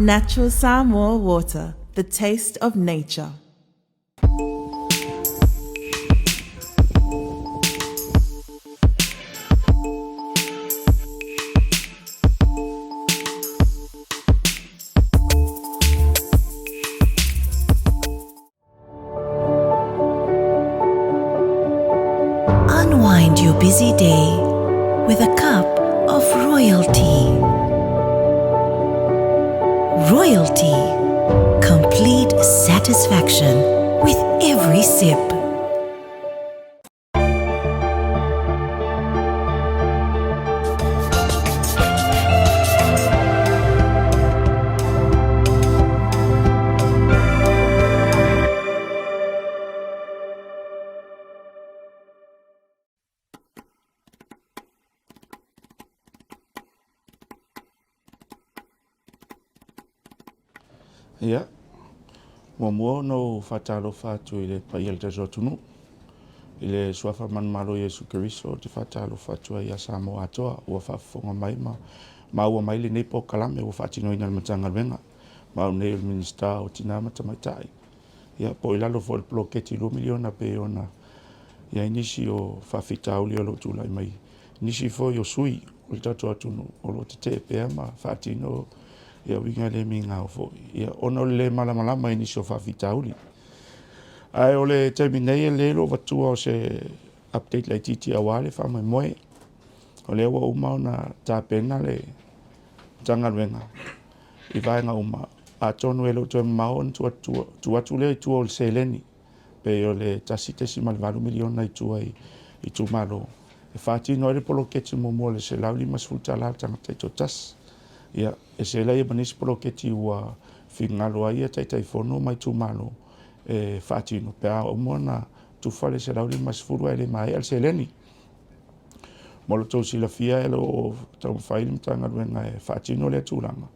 Natural Samoa water, the taste of nature. Unwind your busy day with a cup of royalty. Royalty. Complete satisfaction with every sip. Ia, muamua ona ou faatalofa atu i le paia o le tatou atunuu, i le Suafa Manumalo o Iesu Keriso ou te faatalofa atu ai ia Samoa atoa ua faafofoga mai ma maua mai lenei polokalame ua faatinoina e le Matagaluega ma au nei o le Minisita o Tina ma Tamaitai. Ia, po o i lalo foi o le poloketi $2 miliona pei ona i ai nisi o faafitauli o lo o tulai mai nisi foi o sui o le tatou atunuu o lo o tetee pea ma faatino ia uiga le migao foi, ia, ona o le le malamalama i nisi o faafitauli. Ae o le taimi nei e lelei lou avatua o se update laitiiti aua le faamoemoe. O lea ua uma ona tapena le Matagaluega i vaega uma, atonu e le o toe mamao ona tuu atu lea i tua o le seleni pei o le $1.8 miliona i tua i itumalo e faatino ai le poloketi muamua o le $150 a le tagata taitoatasi. Ia, e ese ai ma nisi poloketi ua finagalo ai Taitaifono ma itumalo e faatino pe a uma ona tufa le $150 ae le maea le seleni. Mo lo outou silafia e le o taumafai le Matagaluega e faatino lea tulaga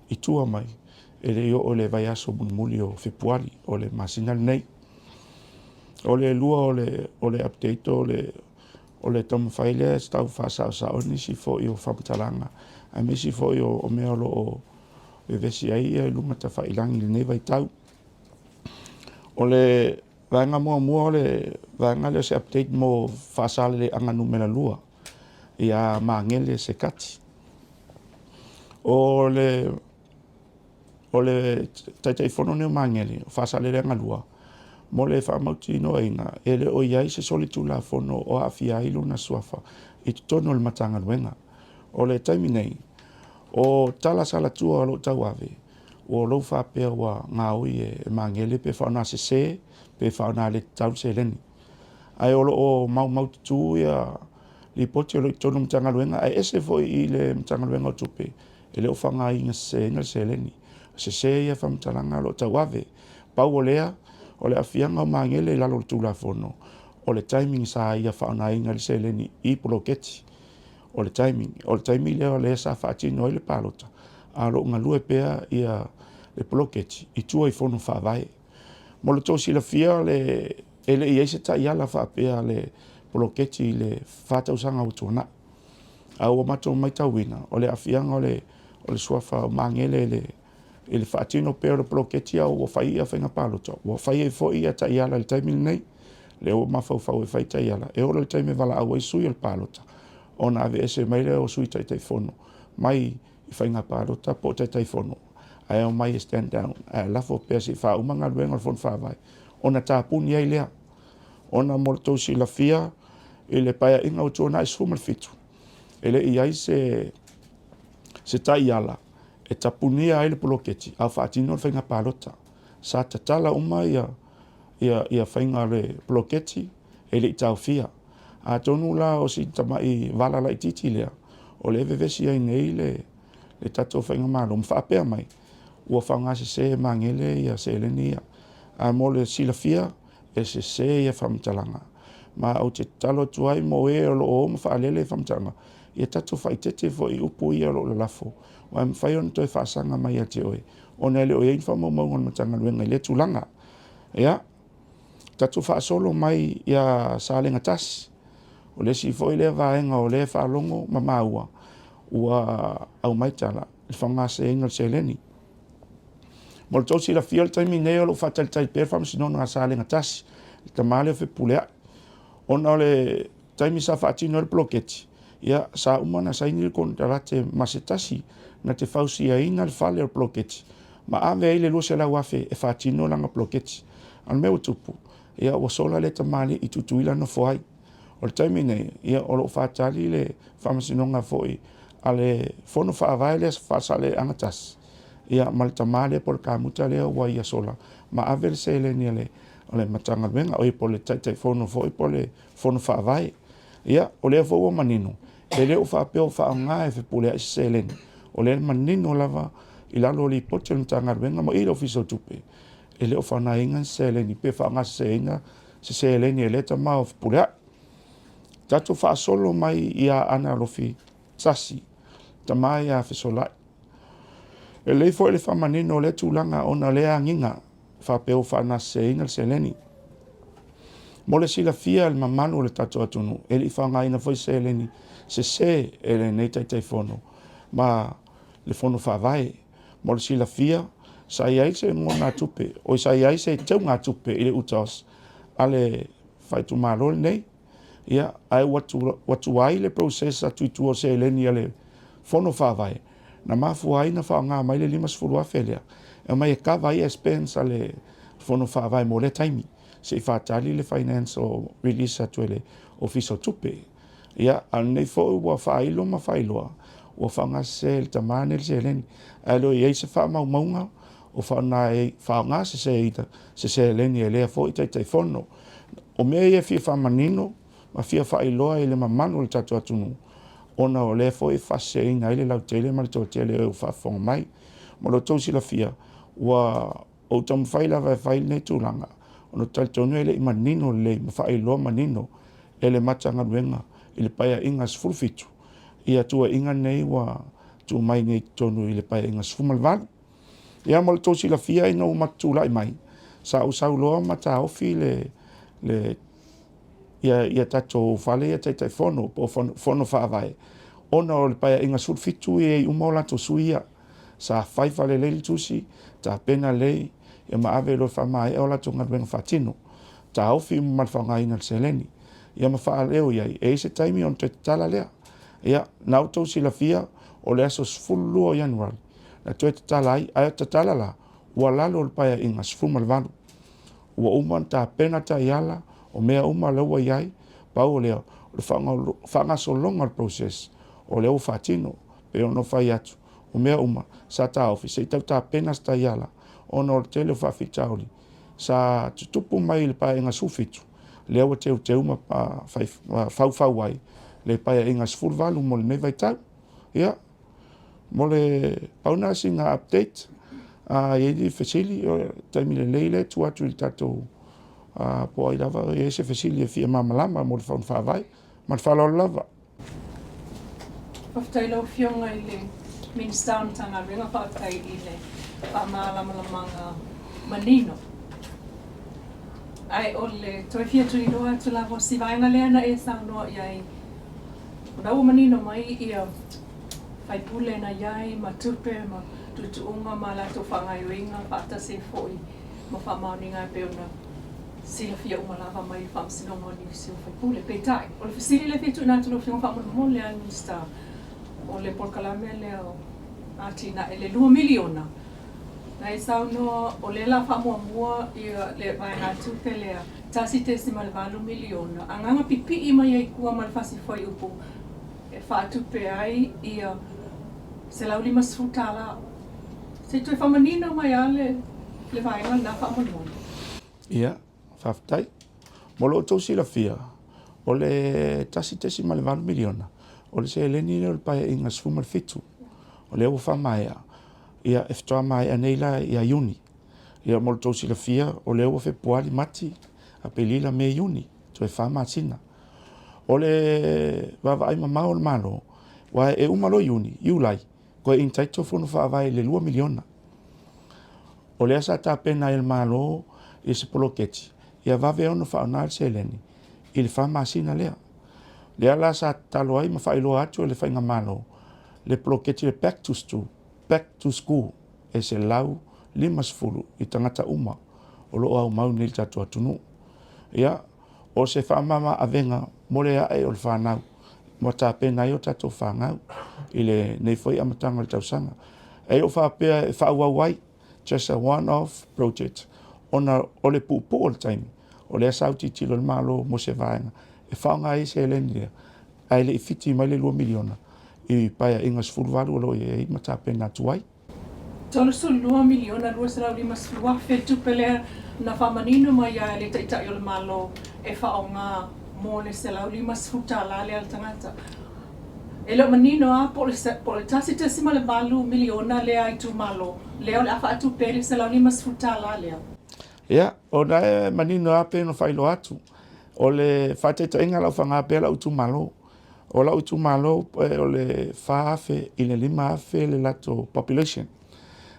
i tua mai e le i oo i le vaiaso mulimuli o Fepuari o le masina lenei. O le lua o le, o le update o le, o le taumafai lea e tau faasaosao nisi foi o faamatalaga aemaise foi o, o mea o lo o vevesi ai ia i luga tafailagi i lenei vaitau. O le vaega muamua o le vaega lea o se update mo Faasaleleaga numera 2 ia Magele Sekati. O le O le Taitaifono lenei o Magele, o Faasaleleaga 2, mo le faamautinoaina e le o i ai se solitulafono o aafia ai lona suafa i totonu o le Matagaluega. O le taimi nei, o tala salatua o lo o tauave, ua lou faapea ua gaoi e Magele pe faaaoga sese pe faaaoga le tatau le seleni. Ae o lo o maumaututu ia lipoti o lo o i totonu o le Matagaluega ae ese foi i le Matagaluega o Tupe E le o faaaogaina seseina le seleni. Sese ia faamatalaga o lo o tauave. Pau o lea, o le aafiaga o Magele i lalo o le Tulafono, o le timing sa ia faaaogaina le seleni i poloketi. O le timing, o le taimi lea o lea sa faatino ai le palota, a o lo o galue pea ia le poloketi i tua i fono faavae. Mo le tou silafia, le, e le i i ai se taiala faapea a le poloketi i le fa tausaga ua tuanai. A ua matou matauina, o le aafiaga o le, o le suafa o Magele i le, i le faatino pea o le poloketi a ua fai ia faiga palota, ua fai ai foi ia taiala i le taimi lenei. Lea ua mafaufau e fai taiala, e oo i le taimi e valaau ai sui o le palota, ona aveese mai lea o sui taitaifono mai i faiga palota po o taitaifono, ae omai e stand down, ae lafo pea se i faauma galuega o le Fono Faavae, ona tapuni ai lea. Ona mo le tou silafia, i le Paeaiga ua tuanai 17, e le i i ai se, se taiala e tapunia ai le poloketi a o faatino le faiga palota. Sa tatala uma ia, ia, ia faiga o le poloketi e le i taofia. Atonu la o si tamai vala laitiiti lea, o lea e vevesi ai nei le, le tatou faigamalo ma faapea mai, ua faaaogasese e Magele ia seleni ia. Ae mo le silafia, e sese ia faamatalaga. Ma ou te tatalo atu ai mo e o lo o o ma faalele faamatalaga, ia tatou faaeteete foi i upu ia o lo o lalafo, aua e mafai ona toe faasaga mai ia te oe, ona e le o i ai ni faamaumauga a le Matagaluega i lea tulaga. Ia, tatou faasolo mai ia Salega 1. O le isi foi lea vaega o lea e faalogo ma maua, ua aumai tala i le faaaogaseseina o le seleni. Mo le tou silafia o le taimi nei o lo o faatalitali pea le Faamasinoga a Salega 1, le tama lea o Fepuleai, ona o le taimi sa faatino ai le poloketi, ia, sa uma ona saini le konekarate ma se tasi na te fausiaina le fale o le poloketi ma ave ai le $200,000 e faatino lana poloketi. A o le mea ua tupu, ia ua sola lea tamalii i Tutuila nofo ai. O le taimi nei, ia o lo o faatali le faamasinoga foi a le Fono Faavae lea Faasaleleaga 1, ia ma le tama lea po o le kamuta lea ua ia sola ma ave le seleni a le o le Matagaluega, oi po o le Taitaifono foi po o le Fono Faavae. Ia, o lea foi ua manino, e le o faapea o faaaoga e Fepuleai se seleni. O lea e manino lava i lalo o lipoti a le Matagaluega ma i le Ofisa o Tupe, e le o faaaogaina se seleni pe faaaogaseseina se seleni e lea tama o Fepuleai. Tatou faasolo mai ia Aana Alofi 1, tama ia Fesolai. E lelei foi le faamanino o lea tulaga ona o lea agiga faapea ua faanaseseina le seleni. Mo le silafia e le mamalu o le tatou atunuu, e le i faaaogaina foi se seleni sese e lenei Taitaifono ma le Fono Faavae. Mo le silafia, sa i ai se nonogatupe, oi sa i ai se teugatupe i le UTOS a le faaitumalo lenei. Ia, ae ua tuai le process atu i tua o seleni a le Fono Faavae, na mafua ai ona faaaoga mai le $50,000 lea e aumai e kava ai expense a le Fono Faavae mo lea taimi, se i faatali le financial release atu e le Ofisa o Tupe. Ia, a o lenei foi ua faailo ma faailoa, ua faaaogasese e le tama lenei le seleni, ae le o i ai se faamaumauga o faaaogaseseina se seleni e lea foi Taitaifono. O mea ia e fia faamanino ma fia faailoa i le mamalu o le tatou atunuu, ona o lea foi e faaseseina ai le lautele ma le toatele o e ua faafofoga mai. Mo lo outou silafia, ua ou taumafai lava e fai lenei tulaga, ona ou te talitonu e le i manino lelei ma faailoa manino e le Matagaluega i le Paeaiga 17 ia tuuaiga nei ua tuu mai nei i totonu i le Paeaiga 18. Ia mo le tou silafia ina ua matou tulai mai, sa ou sau loa ma taofi le, le ia, ia tatou fale ia Taitaifono po o fono faavae, ona o le Paeaiga 17 e i ai uma o latou sui ia. Sa fai faalelei le tusi, tapena lelei, ia ma ave loa e faamaea o latou galuega faatino. Taofi uma ma le faaaogaina o le seleni. Ia ma faaleo i ai, e i ai se taimi ona toe tatala lea. Ia, na outou silafia, o le aso 12 o Ianuari, na toe tatala ai, ae tatala la, ua lalo o le Paeaiga 18. Ua uma ona tapena taiala, o mea uma la ua i ai, pau o lea, o le faagasologa o le process, o lea ua faatino. Pei ona fai atu, o mea uma sa taofi se i tau tapena se taiala ona o le tele o faafitauli sa tutupu mai i le Paeaiga 17, lea ua teuteu ma faufau ai le Paeaiga 18 mo lenei vaitau. Ia, mo le pau lena sina update. A i ai ni fesili, o le taimi lelei lea e tuu atu i le tatou po o ai lava e i ai se fesili e fia malamalama mo le Fono Faavae. Ma le faaaloalo lava. Faafetai i lau Afioga i le Minisita o le Matagaluega, faafetai i le faamalamalamaga manino. Ae o le toe fia tuliloa atu lava o si vaega lea na e saunoa i ai, o la ua manino mai ia faipule na i ai ma tupe ma tuutuuga ma latou faagaoioiga faatasi ai foi ma faamaoniga e pei ona silafia uma lava mai le Faamasinoga o nisi o faipule. Peitai, o le fesili lea e fia tuuina atu i lau Afioga faamolemole lava le Minisita, o le polokalame lea o atinae, le $2 miliona, na e saunoa o lea o le a faamuamua le vaegatupe lea $1.8 miliona, agaga pipii mai ai i tua ma le fasi fuaiupu e faatupe ai ia $150. Se i toe faamanino mai lava le vaega lena faamolemole. Ia, faafetai. Mo lo outou silafia, o le $1.8 miliona, o le seleni lea o le Paeaiga 17, o lea ua faamaea, ia, e faatoa maea nei la ia Iuni. Ia, mo lo outou silafia, o lea ua Fepuari, Mati, Aperila, Me, Iuni, toe fa masina. O le vaavaai mamao o le Malo, aua e uma loa Iuni, Iulai, toe entitle Fono Faavae i le $2 miliona. O lea sa tapena ai e le Malo ia se poloketi ia vave ona faaaoga le seleni i le fa masina lea. Lea la sa tatalo ai ma faailoa atu e le Faigamalo le poloketi le Back to School, Back to School e 50 i tagata uma o lo o aumau nei i le tatou atunuu. Ia, o se faamama avega mo le ae o le fanau ua tapena ai o tatou fanau i lenei foi amataga o le tausaga. E le o faapea e faaauau ai, just a one off project, ona o le puupuu o le taimi, o lea sa autilotilo le Malo mo se vaega e faaaoga ai seleni lea, ae le i fiti mai le $2 miliona i Paeaiga 18 o lo o i ai ma tapena atu ai. $32 miliona 250 afe le tupe lea na faamanino mai ai e le Taitai o le Malo e faaaoga mo le $150 lea a le tagata. E le o manino lava po o le $1.8 miliona lea a itumalo lea o le a faatupe ai le $150 lea. Ia, o lena e manino lava pei ona faailoa atu, o le faataitaiga o lau faga pea lau itumalo. O lau itumalo o le 4,000 i le 5,000 le latou population.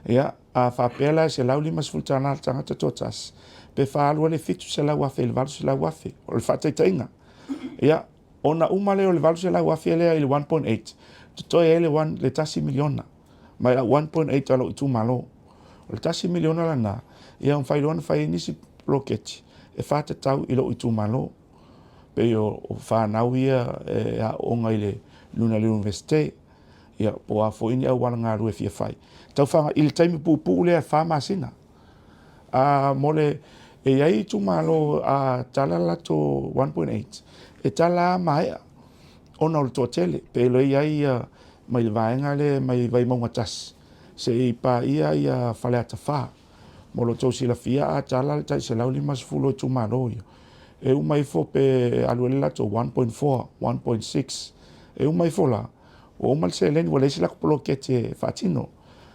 Ia, a faapea la e $150 le tagata toatasi, pe faaalu ai le $700,000 i le $800,000. O le faataitaiga. Ia, ona uma lea o le $800,000 lea i le 1.8, totoe ai le $1 miliona mai lau 1.8 a lou itumalo. O le $1 miliona lena, ia mafai loa ona fai ai nisi poloketi e faatatau i lou itumalo. Pei o fanau ia e aooga i le luga o le Iunivesite, ia po o a foi ni auala galue e fia fai. Tau faaga i le taimi puupuu lea e 4 masina. A mo le e i ai itumalo a tala latou 1.8, e tala lava maea ona o le toatele. Pe le i ai ia mai le vaega lea mai Vaimauga 1 seia paia ia Faleata 4. Mo lo outou silafia a tala le tai 150 o itumalo ia, e uma ifo pe alu ai le latou 1.4, 1.6, e uma ifo la, ua uma le seleni ua leai se latou poloketi e faatino.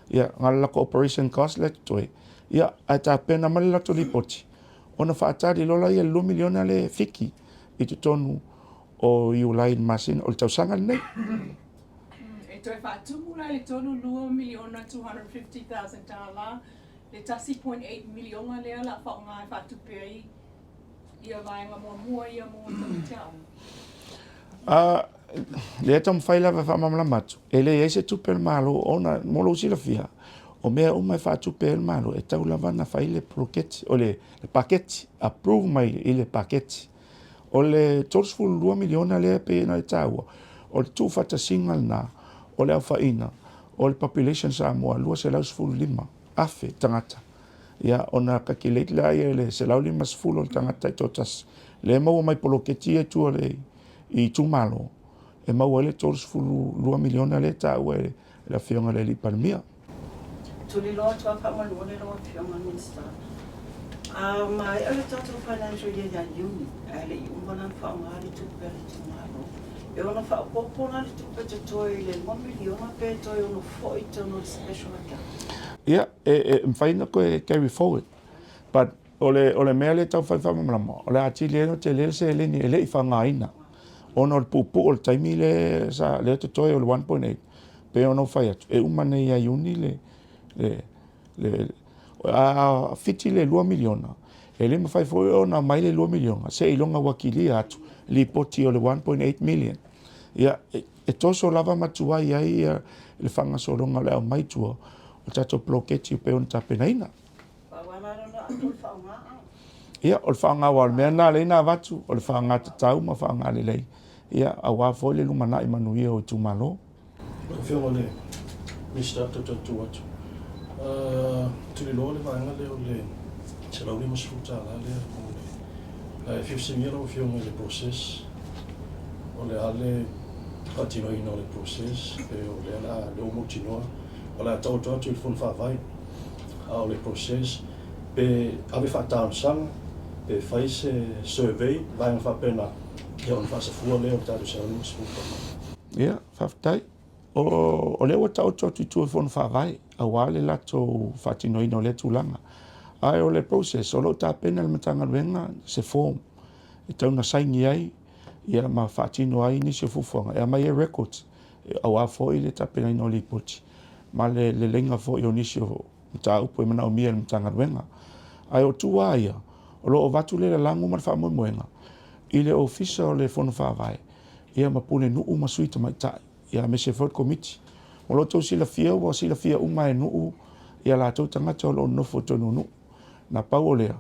Ia, na o le latou operation cost lea e totoe, ia, ae tapena mai le latou lipoti, ona faatali loa lea i le $2 miliona lea e fiki i totonu o Iulai i le masina o le tausaga lenei. E toe faatumu la i le $32 miliona $250,000 le $1.8 miliona lea o le a faaaoga e faatupe ai ia vaega muamua ia mo tamaiti aoga. A lea e taumafai lava e faamalamalama atu, e leai se tupe a le Malo ona mo lou silafia, o mea uma e faatupe ai le Malo, e tatau lava ona fai le poloketi, o le paketi, approve mai i le paketi. O le $32 miliona lea e pei ona e taua, o le tuufaatasiga lena o le aofaiga o le population Samoa 215,000 tagata. Ia, ona calculate lea i le 150 o le tagata taitoatasi, lea e maua mai poloketi ia i tua i itumalo, e maua ai le $32 miliona lea e taua e le Afioga i le Alii Palemia. Tuliloa atu lava faamolemole lau Afioga i le Minisita. A maea le tatou financial year ia Iuni, ae le i uma la ona faaaoga le tupe a le itumalo, e ono faaopoopo la le tupe totoe i le $2 miliona pe toe ono foi i totonu o le special account? Ia, e mafai ona toe carry forward, but o le mea lea e taumafai e faamalamalama, o le atili ai ona tele le seleni e le i faaaogaina ona o le puupuu o le taimi lea sa lea e totoe o le 1.8, pei ona ou fai atu, e uma nei ia Iuni le, le, a fiti le $2 miliona, e le mafai foi ona aumai le $2 miliona seiloga ua kilia atu lipoti o le 1.8 million. Ia, e toso lava ma tuai ai le faagasologa o le aumai i tua o tatou poloketi e pei ona tapenaina. Ia, o le faaaoga aua o le mea lena lea na avatu, o le faaaoga tatau ma faaaoga lelei, ia, aua foi le lumanai manuia o itumalo. Lau Afioga i le Minisita, ou te tautua atu. Tuliloa le vaega lea o le $150 lea mo le... Ae fia fesiligia lau Afioga i le process, o le a le faatinoina o le process, pe o lea o le a, lea ua mautinoa o le a taoto atu i le Fono Faavae, a o le process, pe ave faatalosaga, pe fai se survey, vaega faapena, ia ona faasafua lea o le tatou $150. Ia, faafetai. O lea ua taoto atu i tua i Fono Faavae aua le latou faatinoina o lea tulaga. Ae o le process, o lo o tapena e le Matagaluega se form e tatau ona saini ai ia ma faatino ai nisi o fuafuaga e aumai ai records aua foi le tapenaina o lipoti ma le leleiga foi o nisi o mataupu e manaomia e le Matagaluega. Ae o tua lava ia, o lo o avatu le lalago ma le faamoemoega i le Ofisa o le Fono Faavae ia ma Pulenuu ma Sui Tamaitai, ia aemaise foi le Komiti. Mo lo outou silafia, ua silafia uma e nuu ia latou tagata o lo o nonofo i totonu o nuu. Na pau o lea,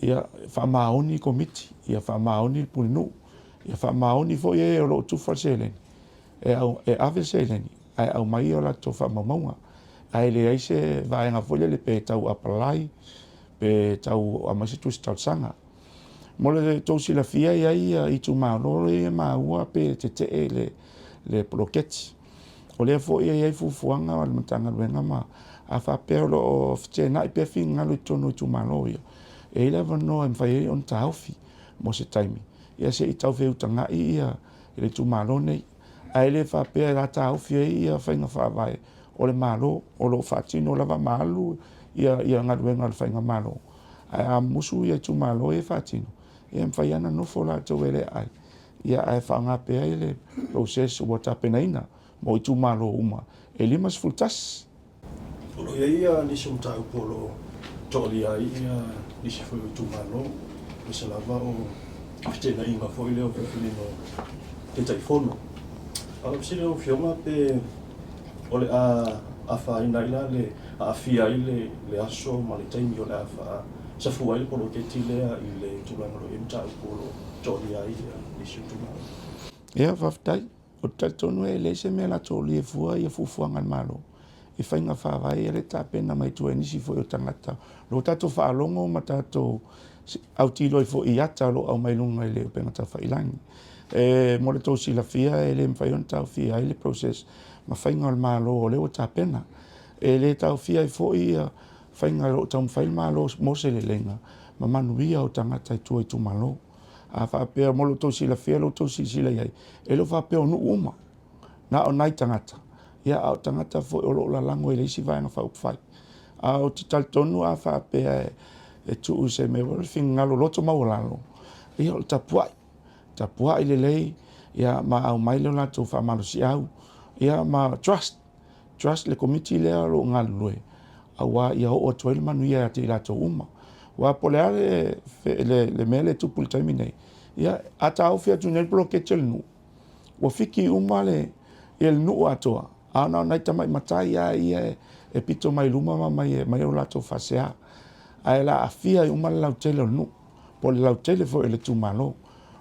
ia faamaoni komiti, ia faamaoni le pulenuu, ia faamaoni foi e o lo o tufa le seleni, e, au, e ave le seleni ae aumai o latou faamaumauga. Ae leai se vaega foi lele pe tau apalai, pe tau aumai se tusi talosaga. Mo le tou silafia e i ai ia itumalo ia e maua pe tetee i le, le poloketi. O lea foi e i ai fuafuaga a le Matagaluega ma a faapea o lo o feteenai pea finagalo i totonu o itumalo ia, e i ai le avanoa e mafai ai ona taofi mo se taimi, ia se i tau feutagai ia le itumalo nei. Ae le faapea e taofi ai ia faiga faavae o le Malo, o lo o faatino lava ma alu ia, ia galuega a le Faigamalo. Ae a musu ia itumalo ia e faatino, ia e mafai lava ona nofo latou e le aai, ia ae faaaoga pea le process ua tapenaina mo itumalo uma e 51. O lo o i ai nisi o mataupu o lo o toalia ai nisi foi o itumalo, aemaise lava o feteenaiga foi lea o filifiliga o Taitaifono. A o lau fesili lau Afioga pe o le a afaina ai la le aafia ai le aso ma le taimi o le a faasafua ai le poloketi lea i le tulaga o lo o i ai mataupu o lo o toalia ai nisi o itumalo. Ia, faafetai. Ou te talitonu e leai se mea la tolia fua ia fuafuaga a le Malo i faiga faavae ia lea e tapena mai tua e nisi foi o tagata. O lo tatou faalogo ma tatou autilo ai foi i ata o lo o aumai luga i le upega tafailagi. E mo le tou silafia e le mafai ona taofia ai le process ma faiga o le Malo o lea ua tapena. E le taofia ai foi ia faiga o lo o taumafai le Malo mo se leleiga ma manuia o tagata i tua i itumalo. A faapea mo lo outou silafia lo outou silasila i ai, e le o faapea o nuu uma, na o nai tagata, ia a o tagata foi o lo o lalago i le isi vaega faaupufai. A ou te talitonu a faapea e tuu i se mea foi lele finagalo loto maualalo, ia o le tapuai, tapuai lelei, ia ma aumai lo latou faamalosiau, ia ma trust, trust le Komiti lea o lo o galulue aua ia oo atu ai le manuia ia te i latou uma. Aua po o le a le, le, le mea lea e tupu i le taimi nei, ia, a taofi atu nei le poloketi a le nuu, ua fiki uma le, ia le nuu atoa, a na o nai tamai matai lava ia e pito mai luma ma mai e aumai o latou faasea. Ae la aafia ai uma le lautele o le nuu, po o le lautele foi o le itumalo.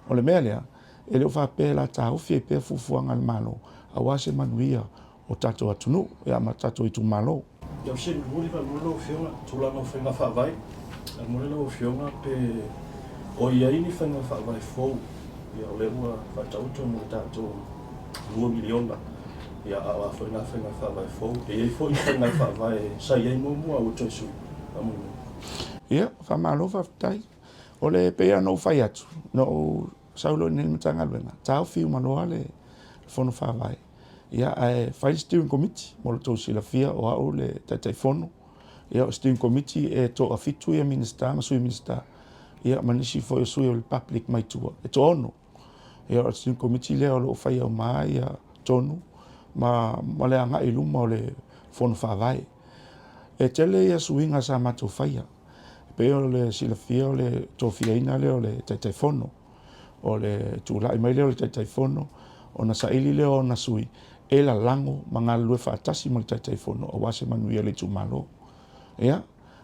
O le mea lea, e le o faapea e la taofi ai pea fuafuaga a le Malo aua se manuia o tatou atunuu ia ma tatou itumalo. Ia o se momoli faamolemole lau Afioga, tulaga o faiga faavae, faamolemole lau Afioga pe o i ai ni faiga faavae fou, ia o lea ua faataoto mo le tatou $2 miliona, ia a o a foi na faiga faavae fou, e i ai foi ni faiga faavae sa i ai muamua a ua toe sui, faamolemole. Ia, faamalo faafetai. O le pei lava ona ou fai atu, na ou sau loa i lenei Matagaluega, taofi uma loa le Fono Faavae, ia ae fai le Steering Committee mo lo outou silafia o au le Taitaifono. Ia o Steering Committee e toafitu ia Minisita ma Sui Minisita, ia ma nisi foi o sui o le public mai tua, e toaono. Ia o le Steering Committee lea o lo o faia uma ia tonu ma, ma le agai i luma o le Fono Faavae. E tele ia suiga sa matou faia. E pei o le silafia o le tofiaina lea o le Taitaifono. O le tulai mai lea o le Taitaifono ona saili lea o ona sui e lalago ma galulue faatasi ma le Taitaifono aua se manuia o le itumalo. Ia,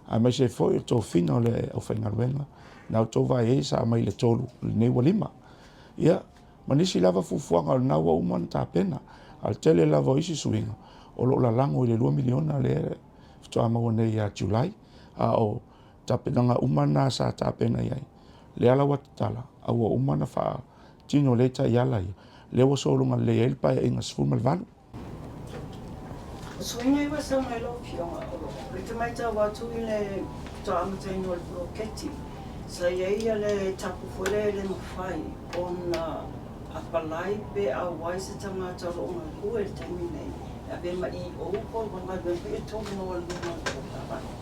aemaise ai foi o le tofiga o le aufaigaluega, na outou vaai ai sa aumai le tolu, lenei ua lima. Ia, ma nisi lava fuafuaga o lena ua uma ona tapena. A o le tele lava o isi suiga o lo o lalago i le $2 miliona lea faatoa maua nei ia July, a o tapenaga uma na sa tapena i ai, lea la ua tatala, a ua uma ona faatino lea taiala ia, lea ua sologa lelei ai le Paeaiga 18. O suiga ia ua sau mai lau Afioga, o le te matau atu i le faatoa amataina o le poloketi, sa i ai le tapu foi lea e le mafai ona apalai pe auai se tagata o lo o galue i le taimi nei e avea ma EO po o galuega foi e tolu maualuluga o le faavae.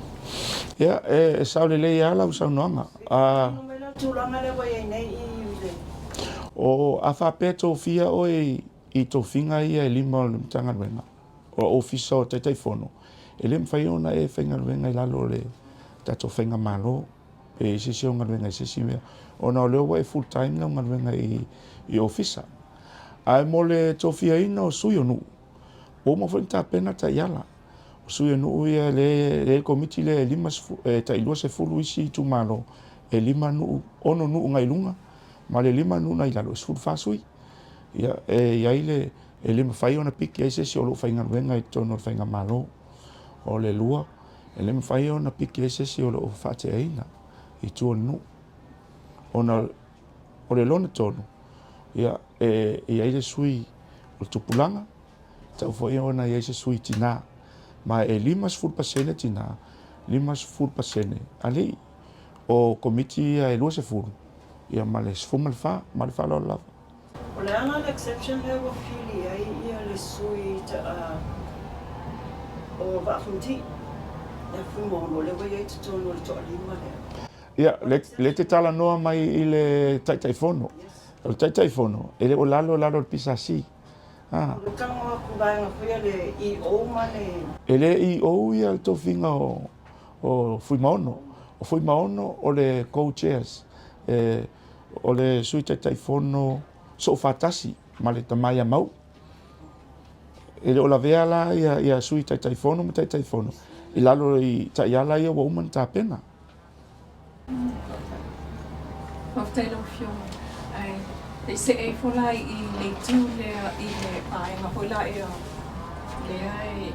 Ia, e sao lelei lava lau saunoaga. A. Mai la tulaga lea ua i ai nei i le. O, a faapea e tofia oe i tofiga ia e lima o le Matagaluega, o Ofisa o Taitaifono, e le mafai ona e faigaluega i lalo o le tatou Faigamalo. Pe i ai se isi ou galuega i se isi mea, ona o lea ua e full time lau galuega i ofisa. Ae mo le tofiaina o sui o nuu, ua uma foi ona tapena taiala. O sui o nuu ia lea e i ai le komiti lea e 50, e tai 20 isi itumalo, e 5 nuu, 6 nuu nai luga ma le 5 nuu nai lalo, e 14 sui. Ia, e i ai le, e le mafai ona piki ai se isi o lo o faigaluega i totonu o le faigamalo. O le lua, e le mafai ona piki ai se isi o lo o faateaina i tua o le nuu. Ona o le lona tolu, ia, e i ai le sui o le tupulaga, e tatau foi ona i ai se sui tina, ma e 50% tina, 50% alii. O komiti ia e 20, ia ma le 14, ma le faaaloalo lava. O le a la le exception lea ua fili ai ia le sui o Vaafundi ia Fuimaono lea ua i ai i totonu o le toalima lea? Ia, lea e te talanoa mai i le Taitaifono. O le Taitaifono, e le o lalo i lalo o le PSC. O le tago atu vaega foi a le EO ma le. E le EO ia le tofiga o Fuimaono. O Fuimaono o le Co-Chairs, o le Sui Taitaifono soofatasi ma le tama ia Mauu. E le o lavea la ia Sui Taitaifono ma Taitaifono i lalo i taiala ia ua uma ona tapena. Faafetai lau Afioga. Ae se i see ifo la i le itu lea i le vaega foi la ea lea e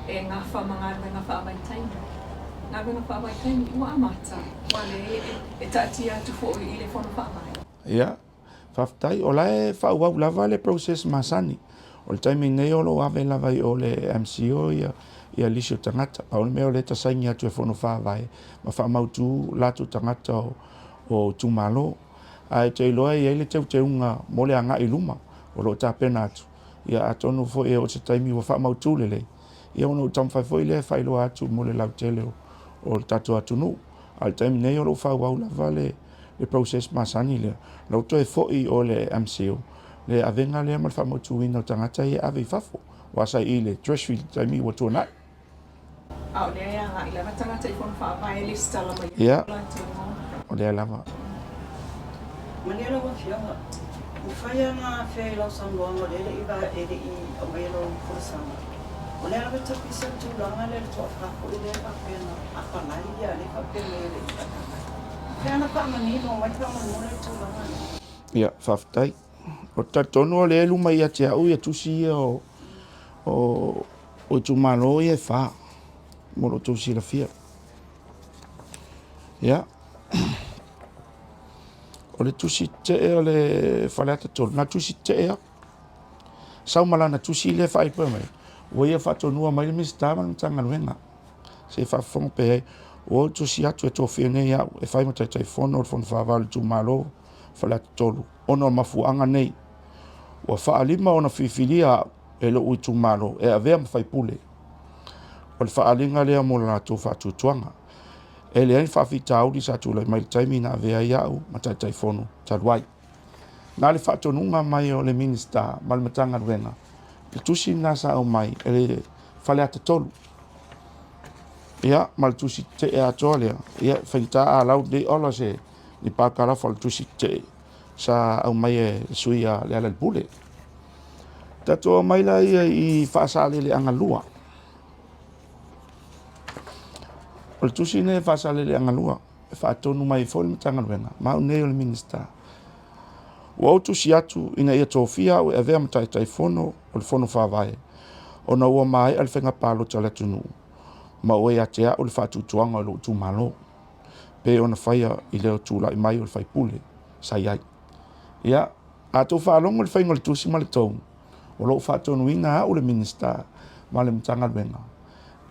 e gafa ma galuega faavaitaimi. Galuega faavaitaimi ua amata, ua le e taatia atu foi i le Fono Faavae. Ia, Faafetai. O la e faaauau lava le process masani. O le taimi nei o lo o ave lava i o le MCO ia ia lisi o tagata. Pau le mea o lea e tasaini atu e Fono Faavae ma faamautu latou tagata o o itumalo. Ae ou te iloa e i ai le teuteuga mo le agai i luma o lo o tapena atu. Ia atonu foi e oo i se taimi ua faamautu lelei, ia ona ou taumafai foi lea e faailoa atu mo le lautele o le tatou atunuu. A o le taimi nei o lo o faaauau lava le le process masani lea, la ua toe foi o le MCIL le avega lea ma le faamautuina o tagata ia e ave i fafo, aua sa i le Treasury i le taimi ua tuanai. A o lea e agai lava tagata i Fono Faavae e lesitala mai ai Ia, o lea lava. Malie lau Afioga, mafai lava ona afea i lau saunoaga o lea e le i e le i aumaia lau folasaga. O lea lava e tapisa le tulaga lea i le toafa foi lea e faapea na apalai a o lea e faapea mai e le i apalai. Pe ana faamanino mai faamolemole le tulaga lea. Ia, faafetai. Ou te talitonu o lea e luma ia te au ia tusi ia o, o, o itumalo ia e fa, mo lo outou silafia. Ia, o le tusi tetee o le Faleata 3, na tusi tetee lava. Sau ma lana tusi lea e faaipoipo mai, ua ia faatonua mai le Minisita ma le Matagaluega. Se i faafofoga pea i ai. Ua ou tusi atu e tofia nei au e fai ma Taitaifono o le Fono Faavae o le itumalo Faleata 3, ona o mafuaaga nei. Ua faalima ona filifilia au e lou itumalo e avea ma faipule. O le faaaliga lea mo le latou faatuatuaga. E leai ni faafitauli sa tulai mai i le taimi na avea ai au ma Taitaifono talu ai. Na le faatonuga mai o le Minisita ma le Matagaluega, le tusi lena sa aumai e le Faleata 3. Ia, ma le tusi tetee atoa lea, ia, e faigata a lau lenei ola se ni parakalafa o le tusi tetee sa aumai e le sui a Lealailepule. Tatou omai laia i Faasaleleaga 2. O le tusi lenei a Faasaleleaga 2, e faatonu mai ai foi le Matagaluega, ma au nei o le Minisita. Ua ou tusi atu ina ia tofia au e avea ma Taitaifono o le Fono Faavae, ona ua maea le faiga palota a le atunuu, ma ua ia te au le faatuatuaga o lou itumalo, pei ona faia i le tulai mai o le faipule sa i ai. Ia, a outou faalogo i le faiga o le tusi ma le tone, o lo o faatonuina au le Minisita ma le Matagaluega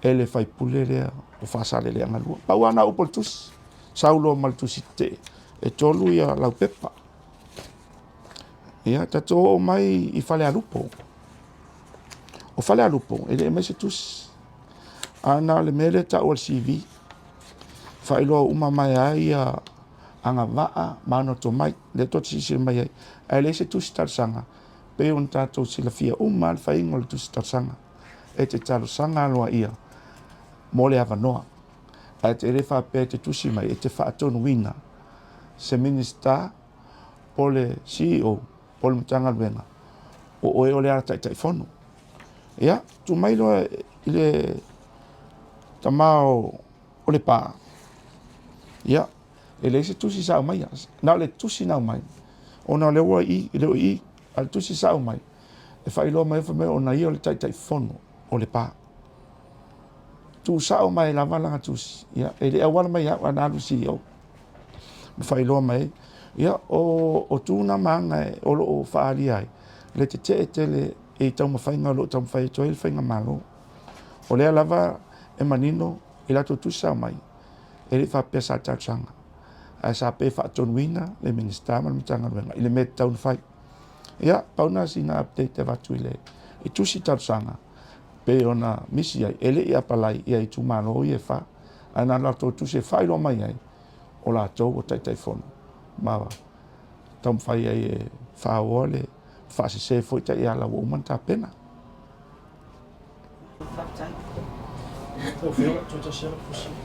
e le faipule lea o Faasaleleaga 2. Pau lava na upu o le tusi, sau loa ma le tusi tetee, e tolu ia laupepa. Ia, tatou oo mai i Falealupo. O Falealupo, e le aumai se tusi. A na o le mea lea e tau o le CV, faailoa uma mai ai ia agavaa ma ona tomai, lea tou te silasila mai ai. Ae leai se tusi talosaga, pei ona tatou silafia uma lava le faiga o le tusi talosaga. E te talosaga aloaia mo le avanoa, ae te le faapea e te tusi mai e te faatonuina se Minisita po o le CEO po o le Matagaluega o oe o le ala Taitaifono. Ia, tuu mai loa i le tama o Lepa. Ia, e leai se tusi sa aumaia. Na o le tusi na aumai, ona o lea ua i, e le o i, a o le tusi sa aumai, e faailoa mai fai mai ona ia o le Taitaifono o Lepa. Tuusao mai lava lana tusi, ia, e le auala mai ia au, ae na alu i le CEO ma faailoa mai ai. Ia, o tu na ma aga o lo o faaalia ai le tetee tele i taumafaiga o lo o taumafai atu ai le faigamalo. O lea lava e manino i latou tusi sa aumai, e le i faapea sa talosaga, ae sa pei e faatonuina le Minisita ma le Matagaluega i le mea e tatau ona fai. Ia, pau lena o sina update e avatu i le i tusi talosaga pei ona misi ai, e le i apalai ia itumalo ia e fa, ae na o latou tusi e faailoa mai ai, o latou o Taitaifono ma taumafai ai e faaoa le faasese foi taiala ua uma ona tapena. Faafetai. Lau Afioga, toe tasi lava lau fesili.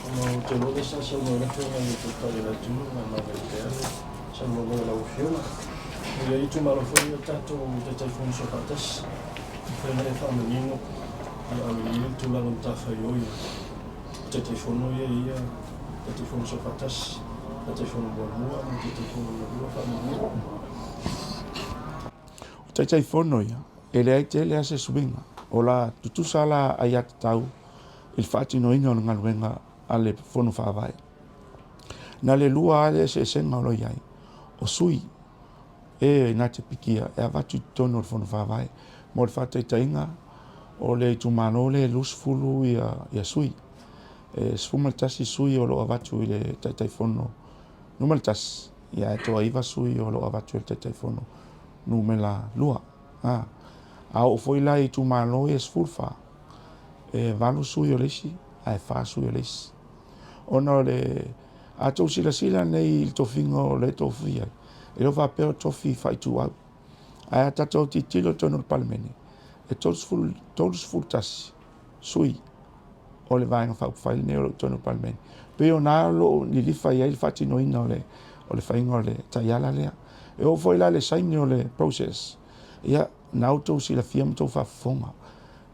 Ona ou te iloa lea sa saunoa ai le Afioga i le Taitai o le atunuu ma e manaia pea le saunoaga a lau Afioga. E i ai itumalo foi ia o tatou Taitaifono Soofaatasi, mafai ona e faamanino ia auiliili le tulaga matafaioi o Taitaifono ia e ia Taitaifono Soofaatasi, Taitaifono muamua ma Taitaifono lona lua faamanino. O Taitaifono ia, e leai tele lava se suiga, o la tutusa la aiatatau i le faatinoina o le galuega a le Fono Faavae. Na le lua lava le eseesega o lo o i ai, o sui e na te pikia e avatu i totonu o le Fono Faavae. Mo le faataitaiga, o le itumalo lea e 20 ia sui, e 11 sui o lo o avatu i le Taitaifono numera 1, ia ae toaiva sui o lo o avatu e le Taitaifono numera 2. A oo foi la i itumalo ia e 14, e 8 sui o le isi ae 4 sui o le isi. Ona o le a tou silasila nei i le tofiga o lea e tofia ai, e le o faapea o tofi faaituau. Ae a tatou tilotilo i totonu o le Palemene, e 31 sui o le Vaega Faaupufai lenei o lo o i totonu o le Palemene. E pei o na o lo o lilifa i ai le faatinoina o le faiga o le taiala lea. E oo foi la i le saini o le process, ia, na outou silafia ma outou faafofoga.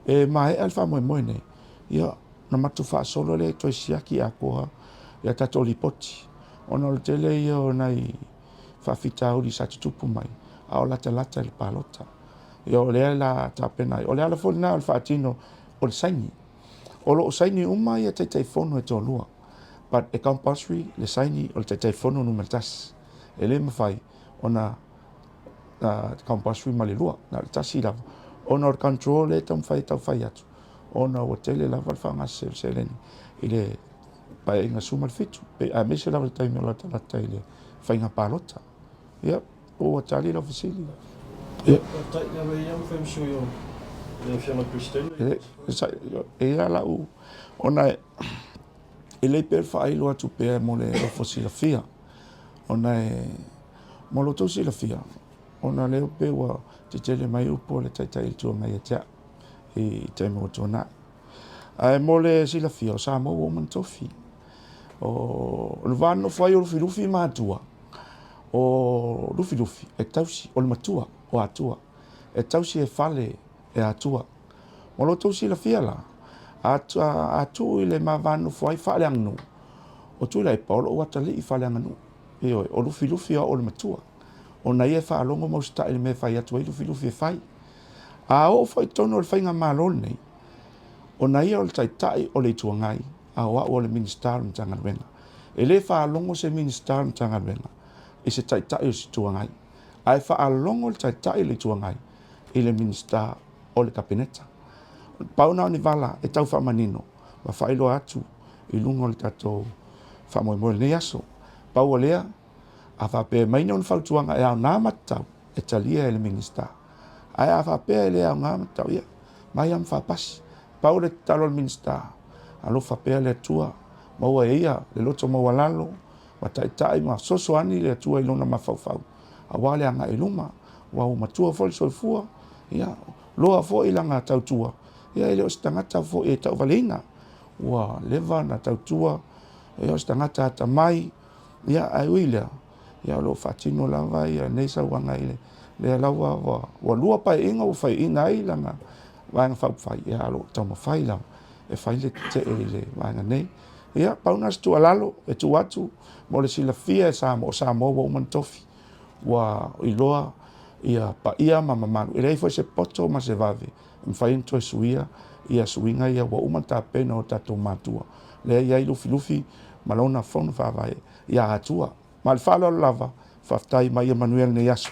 E maea le faamoemoe nei, ia, ona matou faasolo lea e toe siaki atoa ia tatou lipoti, ona o le tele ia o nai faafitauli sa tutupu mai, a o latalata i le palota. Ia o lea la tapena ai. O le ala foi lena o le faatino o le saini. O lo o saini uma ia Taitaifono e toalua, but e compulsory le saini o le Taitaifono numera tasi. E le mafai ona compulsory ma le lua, na o le tasi lava, ona o le control lea e taumafai e tau fai atu, ona ua tele lava le faaaoga sese o le seleni i le Paeaiga 17, aemaise lava le taimi o latalata i le faiga palota. Ia, po ua tali lau fesili. Ia. E i ai lau, ona e lelei pea le faailo atu pea mo le ofo silafia, ona e, mo lo outou silafia, ona o lea pei ua tetele mai upu a le Taitai o le Itu Agai ia te au i taimi ua tuanai. Ae mo le silafia, o Samoa ua uma ona tofi. O le va nonofo ai o Lufilufi ma Atua, o Lufilufi e tausi, o le matua o Atua, e tausi e fale e Atua. Mo lo outou silafia la, a tuu i le ma va nonofo ai faaleaganuu, o Tuilaepa o lou atalii faaleaganuu. Ioe, o Lufilufi o au o le matua. Ona ia e faalogo ma usitai i le mea e fai atu ai Lufilufi e fai. A oo foi i totonu o le faigamalo lenei, ona ia o le Taitai o le Itu Agai, a o au o le Minisita o le Matagaluega. E le faalogo se Minisita o le Matagaluega i se Taitai o se Itu Agai, ae faalogo le Taitai o le Itu Agai i le Minisita o le Kapeneta. Pau na o ni vala e tau faamanino ma faailoa atu i luga o le tatou faamoemoe i lenei aso. Pau o lea, a faapea e aumai ni ona fautuaga e aoga ma tatau, e talia e le Minisita. Ae a faapea e le aoga ma tatau, ia, mai lava ma faapasi. Pau le tatalo a le Minisita, alofa pea le Atua, maua e ia le loto maualalo ma taitai ma fesoasoani le Atua i lona mafaufau aua le agai i luma, aua ua matua foi le soifua, ia, loa foi lana tautua, ia e le o se tagata foi e tauvaleina, ua leva ona tautua, ia o se tagata atamai, ia ae ui i lea, ia o lo o faatino lava ia nei sauaga i lea lava ua lua paeaiga ua faiaina ai lana. Vaega Faaupufai, ia, o lo o taumafai lava e fai le tetee i le vaega nei. Ia, pau lena o se tuualalo e tuu atu mo le silafia e Samoa, o Samoa ua uma ona tofi, ua iloa ia paia ma mamalu, e leai foi se poto ma se vave e mafai ona toe suia ia suiga ia ua uma ona tapena e o tatou matua, lea e i ai Lufilufi ma lona Fono Faavae ia Atua. Ma le faaaloalo lava, faafetai ma ia manuia lenei aso.